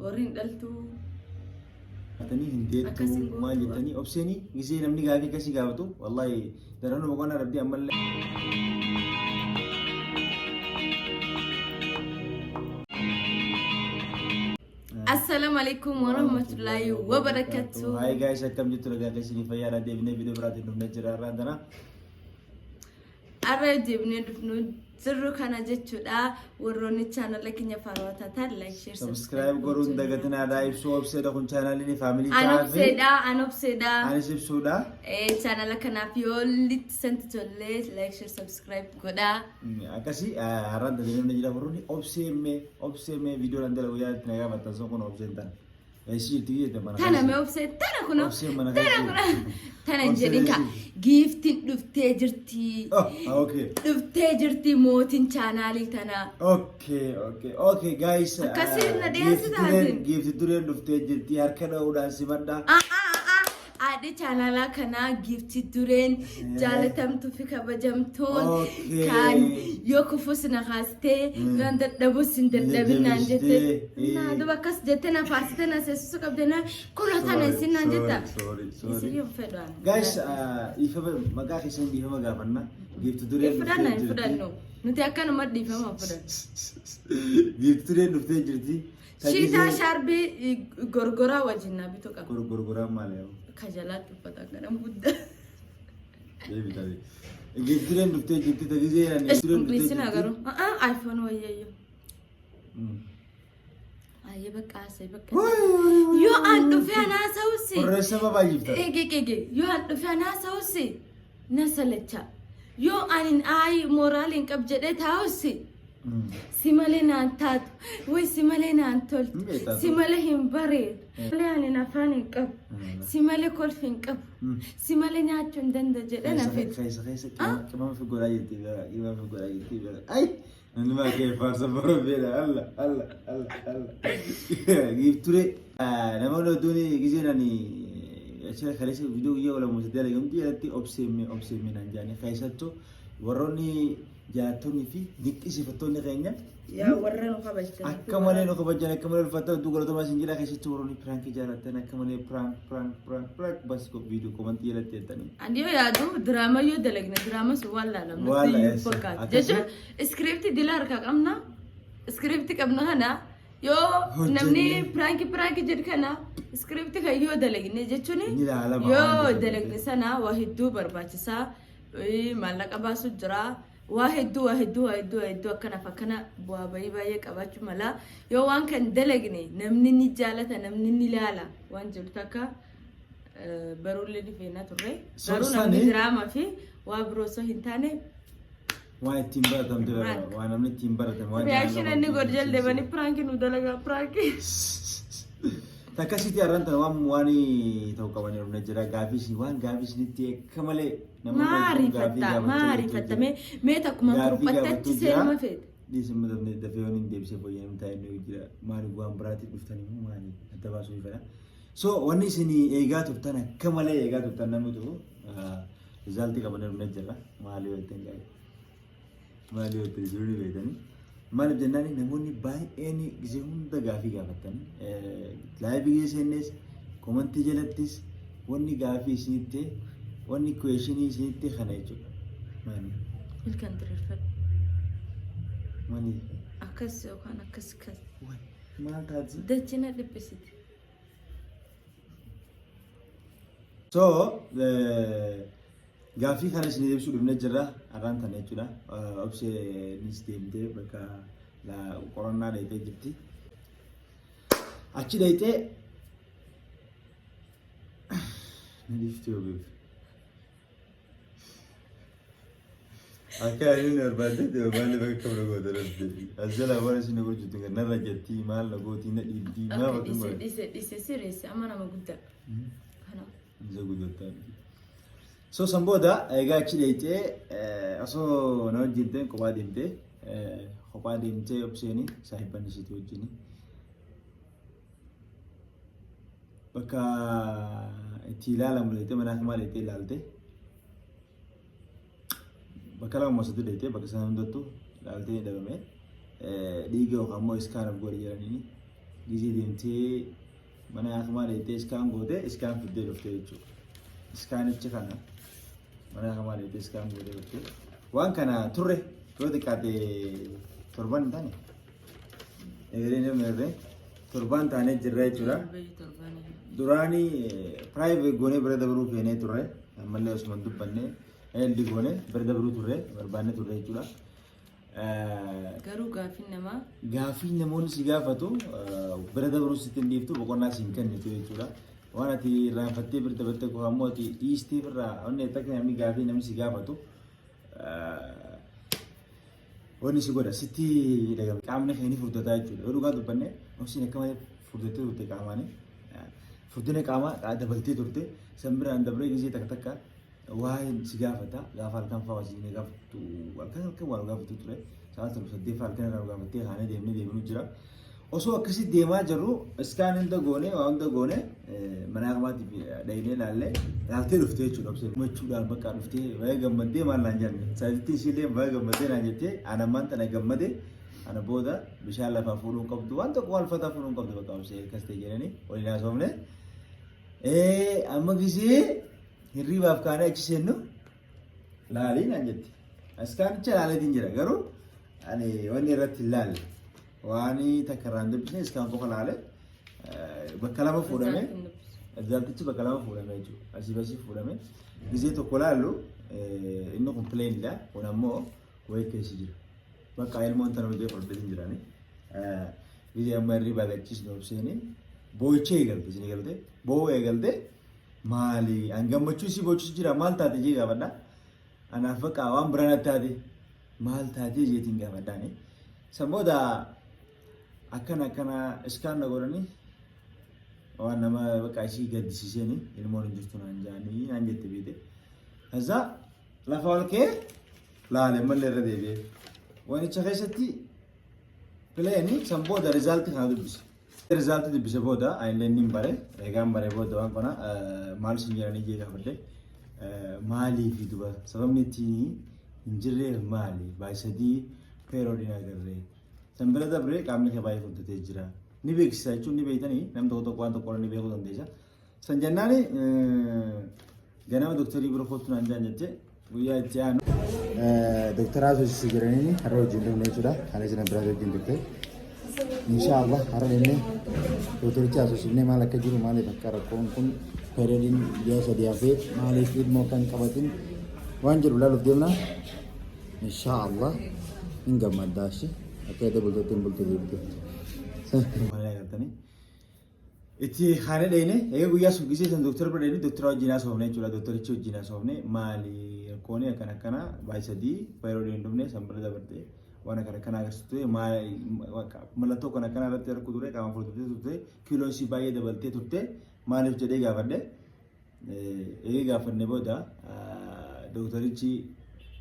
Warri hin dhaltuu. Atanii hin deettu Akkas hin gootu. maal jettanii obseenii gisee namni gaafii akkasii gaafatu wallaahi daranuu boqonnaa dhabdee ammallee. Assalaamu alaikum warahmatullahi wabarakatuh. Hi guys, akkam jirtu? Nagaa keessanii? Fayyaadha? Deebinee viidiyoo biraatiin dhufnee jira har'aan tana. Har'a deebinee dhufnu jirru kana jechuudha. Warroonni chaanala keenya faarawaa taatan like, share, subscribe godhuun dagatinaadha. Ibsuu obseedha kun chaanaliin family An taafee. Obseedha, an obseedha. Anis ibsuudha. Chaanala kanaaf yoo litti santi tollee like, share, subscribe godhaa. Akkasii har'aan deebinee jira. Warroonni obseemmee obseemmee viidiyoo dhaan dalagu yaadatti nagaa maxxansuun kun obseen tan. Eessi jirti jette mana Tana mee obsee tana kun Obseen mana tana keessa kun jirti. tana hin Obseen jedhin ka eessi? Giiftiin dhuftee jirti. Oh, okay. Dhuftee jirti mootiin chaanaalii tanaa. Okay, guys. Akkasii na dhiyeessi taatin. Giifti dureen dhuftee jirti. Harka dha'uudhaan simadha. Ah, ah, ah. Haadhi chaanaalaa kanaa giifti dureen jaalatamtuu fi kabajamtuun kan yoo kufus na kaastee yoo an dadhabus hin dadhabin naan jette. Jajjabeessitee, Naa duba akkas jettee na faarsite na seessisuu qabde na kunoo tana isin naan jetta. Sorry, sorry. Isin yoo fedhu ani. Guys, dhiifama maqaa keessan dhiifama gaafanna. Giifti dureen Hin fudhanna dhuftee hin jirti. fudhannu. Nuti akkanuma dhiifama fudhannu. Giifti dureen dhuftee jirti. Shiitaa shaarbii gorgoraa wajjin na bitu qaba. Gorgoraan maali yaa? Ka jalaatti uffata kana guddaa. Deebi tabe. Giifti dureen dhuftee jirti. Tagizee ani dureen dhuftee Isin jirti. agaruu. iPhone wayyayyoo. Ayyee bakka haasa'e bakka. Yoo an dhufee an haasa'usi. Qorreessa babaayifta. Eege eege yoo an dhufee an haasa'usi na salacha. Yoo ani ayi mooraal hin qab jedhee taa'usi. Si malee naan taatu. Way si malee naan toltu. Hin beektaa. Si malee hin bareedu. Malee ani afaan hin qabu. Si malee kolfi hin qabu. Si malee nyaachuu hin danda'u jedhee na fidu. Keessa keessa qimama fi godhaa jirti bira qimama fi godhaa jirti bira. Ay! Namni maa kee faarsa bara beela alla alla alla alla. Giifture namoonni hedduun giseen ani achira kaleessa viidiyoo guyyaa ola muusa dalaga hundi jalatti obseemme obseemme naan jaanii keessattuu warroonni jaalattoonni fi dinqisiifattoonni keenya Yaa warra nu kabajtan. Akka malee nu kabajan, akka malee ulfaatan hedduu galatoomaa isin jedha. Keessattuu warroonni piraankii jaallattan akka malee prank prank prank prank bas viidiyoo koomantii jalatti jettanii. Ani yoo yaadu diraama yoo dalagne diraama sun waan laalamnu Waan iyyuu la- fakkaata. akkasii. Jechuun iskiriiptii dila harkaa qabna. Iskiriiptii qabna kana yoo Hojjenne. namni piraankii piraankii jedhu kana iskiriiptii kan yoo dalagne jechuun Ni ilaalama waan yoo jedhu. dalagne sana waa hedduu barbaachisaa. Maallaqa baasu jira. Waa hedduu waa hedduu waa hedduu waa hedduu akkanaaf akkana bu'aa bahii baay'ee qabaachuu mala. Yoo waan kan dalagne namni ni jaalata, namni ni ilaala waan jedhu takka baruullee ni feena turre. So Garuu namni sani- diraamaa fi waa biroo osoo hin taane Waan ittiin baratamte bara Prank. waan namni ittiin baratame waan reaction jaalatamu inni ittiin godhu jala deemanii piraanki nu dalagaa piraanki. Takkasitti har'aan tana waan waan ta'u qaban dhufne jira. Gaafii isin waan gaafii isinitti akka malee namoonni Maa hedduun gaafii ariifatta gaafachaa maa jirtu ariifatta jira. mee mee takkuma Gaafii kuruphattatti gaafachuu jira. seenuma feete. Dhiisii dafnee dafee waan hin deebisee fooyya'ee taa'ee inni jira. Maaliif waan biraatti dhuftan immoo maali adda baasuu fedha. So wanni isin eegaa turtan akka malee eegaa turtan namni tokko rizaaltii qabannee dhufne jira. Maali yoo jettan gaarii. Maali yoo jettan isin ni beektanii. Maaliif jennaan namoonni baay'een gisee hunda gaafii gaafattanii laayivii gisee seennes komantii jalattis wanni gaafii isinitti wanni kuweeshinii isinitti kana jechuudha. Maali? Ilkaan diriirfadhu. Maali? Akkas yookaan akkas akkas. Maal taatisa? Dachina dhiphisite. So gaaffii kana isin deebisuu dhufnee jirra har'aan tana jechuudha. Obseenis deemtee bakka qorannaa dheeyxee jirti. Achi dheeyxee ni dhiifti ogeef. Akka inni barbaadde maal bakka kam na goota rabbi. As jalaa waan isin na gochuutti narra jettii maal na gootii na dhiibdii maal Okay, bakka dhiise godhe. dhiise dhiise sirreessi amma nama guddaa. Kana. Isa guddattaa miti. So san booda egaa achi dheeyxee osoo na wajjin ta'in kophaa deemtee kophaa deemtee obseeni saahibban isiitii wajjin bakka itti ilaalamu dheeyxee mana hakimaa dheeyxee ilaalte. Bakka lama sadii dheeyxee bakka sana hundattuu ilaaltee ni dhabame. Dhiiga yookaan immoo iskaan of godhi jedhaniini. Gizee deemtee mana hakimaa deemtee scan goote, scan fiddee dhuftee jechuudha. Scanicha kana mana hakimaa deemtee scan gootee dhuftee waan kana turre yoo xiqqaate 7 hin taane. Egeree namni irree 7 taanee jirra jechuudha. Duraanii private goonee bira dabruu feenee turre, ammallee osuma hin dubbanne eeldi goonee bira dabruu turre barbaannee turre jechuudha. Garuu gaaffiin namaa Gaaffii namoonni si gaafatu bira dabruu sitti hin dhiiftu, boqonnaa si hin kennitu jechuudha. Waan ati irraanfattee bira dabarte qofa ammoo ati dhiistee irraa onnee takka namni gaaffii namni si gaafatu wanni si godha sitti dhagama. Qaamni kee ni furdataa jechuudha. Yoo dhugaa dubbanne, obsiin akka malee furdattee turte qaamaani. Furdina qaamaa dabaltee turte. San biraan dabree gizee takka takka waa'een si gaafata. Gaafa halkan fa'aa si gaafatu, halkan halkan waan gaafatu ture. Sa'a 7 8 fa'aa halkan irraa gaafattee kaanee deemnee deemnu jira. Osoo akkasii deemaa jirru scan hunda goone, waa hunda goone, mana hakimaatti dhaynee ilaallee ilaaltee dhuftee jechuudha. Obsee gammachuudhaan bakka dhuftee baay'ee gammaddee maal naan jenne. Saayitii ishiillee baay'ee gammaddee naan jettee, ana ammaan tana gammade, ana booda bishaan lafaa fuudhuu hin qabdu, waan tokko waan ulfaataa fuudhuu hin qabdu, bakka obsee akkas ta'e jedhanii waliin haasofne. Amma gisee hirriibaaf kaanee achi seennu laalii naan jetti. Scanicha ilaaleetiin jira, garuu ani wanni irratti hin laalle. Waan takka irraa hin dubbisne, scan qofa laale. Bakka lama fuudhame. Resultichi bakka lama fuudhame jechuudha. Asii basii fuudhame. Gisee tokko laallu inni kun plainidha. Kun ammoo wayii keessa jira. Bakka ilmoon tana hojii fudhateetiin jirani. Gisee amma hirriibaa gachiisnu obseeni boo'icha eegalte, isin eegalte, boo'uu eegalte. Maali, an gammachuu isii boochisu jira, maal taate jee gaafadha. Anaaf bakka waan biraa natti taate, maal taatee jeetiin gaafadhaani. San booda akkana akkana scan na godhanii waan nama bakka isii gaddisiiseeni ilmoon hin jirtu naan jaanii naan jette beete. Kaza lafa ol ka'ee laale mallee irra deebi'ee. Wanicha keessatti plain, san booda result kana dubbise. Result dubbise booda anillee ni bare. Eegaan bare booda waan kana maal isin jedhanii jee gaafadhe. Maaliif duba sababni ittiin hin jirreef maali? Baay'ee 3 periodiin agarree. San bira dabree qaamni kee baay'ee furdatee jira. Ni beeksisa jechuun ni beektanii, nam tokko tokko waan tokko ni beekuu dandeessa. San jennaani ganama doktarii bira kootu naan jaan jette guyyaa itti aanu. Doktaraa hojjechiisuu jedhanii har'a wajjin dhufne jechuudha. Kana isin biraa wajjin turte. Inshaallah har'a dhufne doktoricha haasofsiifnee maal akka jiru, maaliif akka rakkoon kun periodiin ji'a 3 hafee maaliif ilmoo kan qabatin waan jedhu ilaaluuf deemna. Inshaallah hin gammaddaa ishee akka edda bultootti hin bultu deebite. Maal agartanii? Itti kaanee dheene, egaa guyyaa sun gisee san doktara bira dheene, doktara wajjin haasofne jechuudha. Doktorichi wajjin haasofne, maali rakkoon akkana akkana, baay'ee 3 periodiin hin dhufne, san bira dabarte waan akkana akkana agarsiisu ture, mallattoo akkana akkana irratti harku ture, qaama furdatee turte, kiiloon isii baay'ee dabaltee turte, maaliif jedhee gaafadhe. Egaa gaafanne booda doktorichi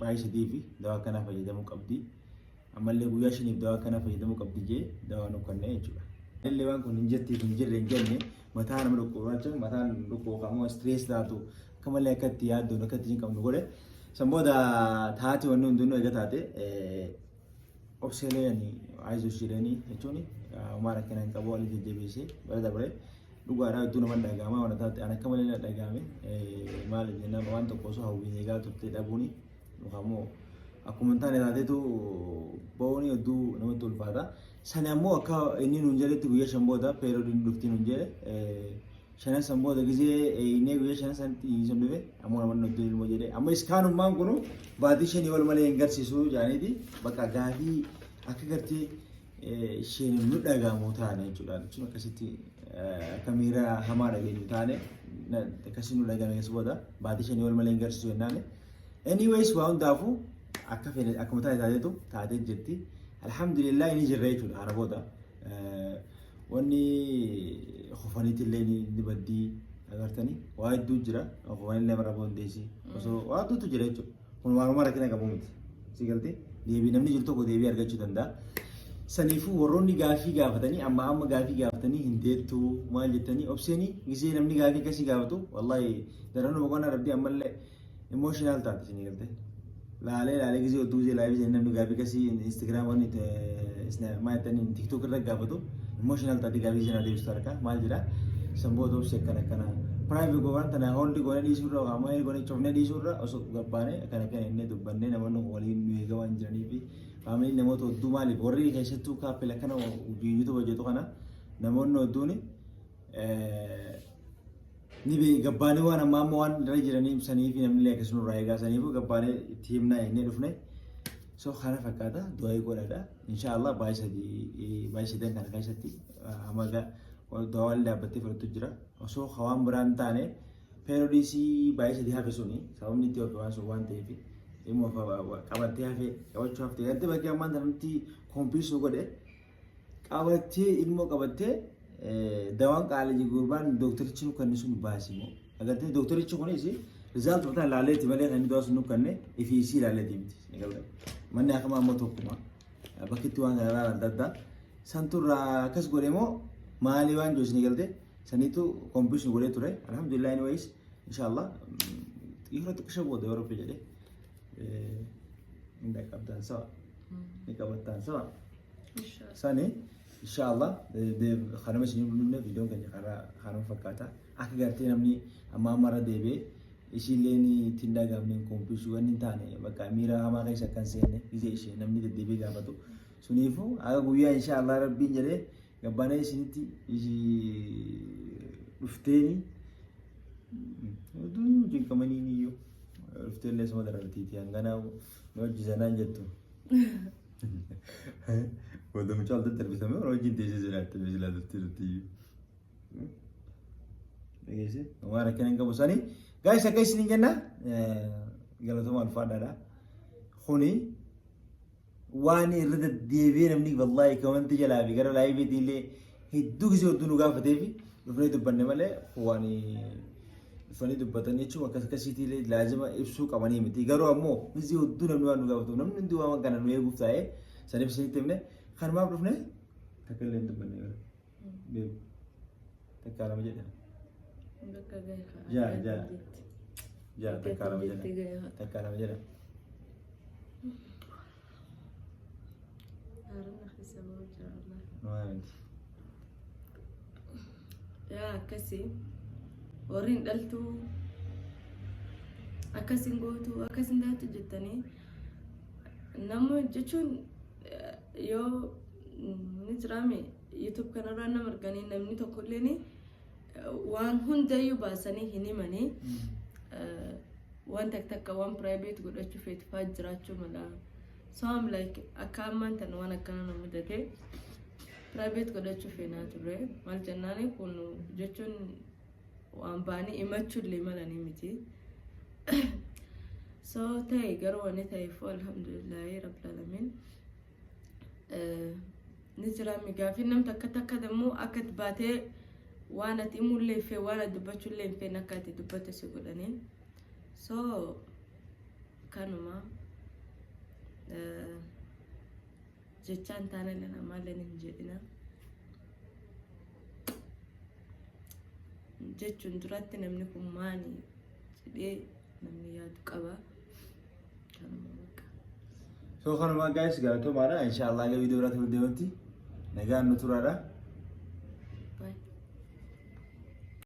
baay'ee 3 fi dawaa akkanaa fayyadamuu qabdi. Ammallee guyyaa 5f dawaa akkanaa fayyadamuu qabdi jee dawaa nu kenne jechuudha. Illee waan kun hin jirtiif hin jirre hin jenne, mataa nama dhukkubaacha, mataan dhukkuba stress taatu akka malee akka itti yaaddoon akka itti hin qabnu godhe. San booda taate wanni hundinuu eega taate obseelee ani ayizoosh jedhanii jechuun homaa rakkina hin qabu, waliin jajjabeessee bara dabre dhugaadhaa hedduu nama dhaga'ama waan taate an akka malee na dhaga'ame. Maali jennaan, waan tokko osoo hawwiin eegaa turte dhabuuni yookaan immoo akkuma hin taane taateetu ba'uun hedduu namatti ulfaata. Sani ammoo akka inni nuun jedhetti guyyaa 5 booda periodiin dhufti nuun jedhe. Shanan san booda gizee inni guyyaa shanan sanitti sun dhufe ammoo namoonni hedduu ilmoo jedhe. Amma scanummaan kunu baatii 5 ol malee hin garsiisu jedhaniiti bakka gaafii akka gartee isheen nu dhaga'amu taane jechuudha. Jechuun akkasitti akka miira hamaa dhageenyu taane akkasii nu dhaga'ame booda baatii 5 ol malee hin garsiisu jennaani. Anyways, waa hundaafuu akka fedhe akkuma taate taateetu taatee jirti. Alhamdulillah, inni jirra jechuudha kana booda. Wanni kofaniitti illee ni baddii agartanii, waa hedduu jira. Kofanillee mara boondeessi. Osoo waa hedduutu jira jechuudha. Kun waanuma rakkina qabu miti. Si galtee deebii namni jiru tokko deebii argachuu danda'a. Saniifuu warroonni gaafii gaafatanii amma amma gaafii gaafatanii hin deettuu maal jettanii, obseenii gisee namni gaafii akkasii gaafatu wallaahi daranuu boqonnaa dhabdee ammallee emotional taate, isin galte. Laalee laalee gisee odduu gisee live namni gaafii akkasii Instagram wanni maal jettanii TikTok irra gaafatu Emotional taatee gaafii isin adeemsistu harkaa maal jedhaa san booda obsi akkana akkana private goonaan tana hundi goonee dhiisuurra yookaan maal goonee cufnee dhiisuurra osoo gabbaanee akkana akkana inni dubbannee namoonni waliin nu eegaa waan jiranii fi family namoota hedduu maaliif warri keessattuu couple akkana YouTube hojjetu kana namoonni hedduun ni bee gabbaanee waan ammaa amma waan irra jiranii ibsanii fi namni illee akkasuma irraa eegaa saniifuu gabbaanee itti himnaa jennee dhufne. So kana fakkaata, du'aa godhadha. Inshaallah baay'ee sadii baay'ee sadan kana keessatti hamaga du'aa dhaabbattee fudhattu jira. Osoo waan biraan hin taane periodisii baay'ee sadii hafe suni sababni itti hafe waan sun waan ta'eef dhimma qabattee hafe qabachuu hafte gartee bakkee ammaan tanatti kompiisuu godhe qabattee ilmoo qabattee dawaan qaalii gurbaan dooktorichi nu kenne sun baasimoo agartee dooktorichi kunis result mataa ilaaleeti malee kan inni dawaa sun nu kenne ifii isii ilaaleeti miti. Manni akkama ammoo tokkuma bakki itti waan kana ilaalan adda addaa santurraa akkas godhe moo maalii waan jiru isin galte saniitu kompiisuu godhee ture. Alhamdulillah, anyways, inshallah yeroo xiqqisha booda yoo Rabbi jedhe hin dhaqqabdan sawa ni qabattaan sawa sani inshallah kanuma isin dhufne. Viidiyoon keenya karaa kanuma fakkaata. Akka gartee namni amma ammarra deebi'ee ishiilleen ittiin dhagahamne kompiisuu wanni hin taane bakka miira hamaa keessa akka hin seenne gisee ishee namni deddeebi'ee gaafatu suniifuu akka guyyaa inshallah Rabbiin jedhee gabbaanee isinitti dhufteeni oduun cinqamanii iyyuu dhuftee illee suma darartiiti hangana nu hojjisanaan jettu. Wanta mucaa ol daddarbisame warra wajjin teessee jiraatte silaa dhuftee dhufte iyyuu. Dhageesse waan rakkina hin qabu sanii. Guys, akka isin jenna galatoma alfaadhaadha. Kuni waan irra deddeebi'ee namni wallaahi comment jalaa fi gara liveiitiin illee hedduu gisee hedduu nu gaafatee fi dhufnee dubbanne malee waan dhufanii dubbatan jechuun akkas akkasiitii illee laazima ibsuu qabanii miti. Garuu ammoo gisee hedduu namni waan nu gaafatu namni hundi waan kana nu eeguuf taa'ee saniif isinitti himne. Kanumaaf dhufne, takka illee hin dubbanne gara. Beeku. Takka lama jedha. Bakka gahe. Jaa, jaa. Jaa, takka lama jedha. Takka lama jedha. Haaromna keessa bahuu jira wallahi. Maal? Yaa akkasii warri hin dhaltuu akkasin gootu akkasin taatu jettanii nama jechuun yoo ni jiraame YouTube kanarraa nama arganii namni tokkolleen waan hundayyuu baasanii hin himanii waan takka takka waan private godhachuu feetu fa'aa jiraachuu mala. So I'm like akka ammaan tan waan akkana nu mudate private godhachuu feenaa turre. Maal jennaani, kun jechuun waan baanii himachuullee malanii miti. So ta'e garuu wanni ta'eef alhamdulillahi rabbil alamin. Ni jira gaafii nam takka takka immoo akka ati baatee waan ati himullee hin feene, waan ati dubbachuullee hin feene akka ati dubbatte si godhanii. So kanuma jechaan taane namaallee hin jedhina. Jechuun duratti namni kun maali jedhee namni yaadu qaba. Kanuma bakka. So kanuma guys, galatoomaadha. Inshallah gara viidiyoo biraatti wal deemutti nagaan nu turaadha.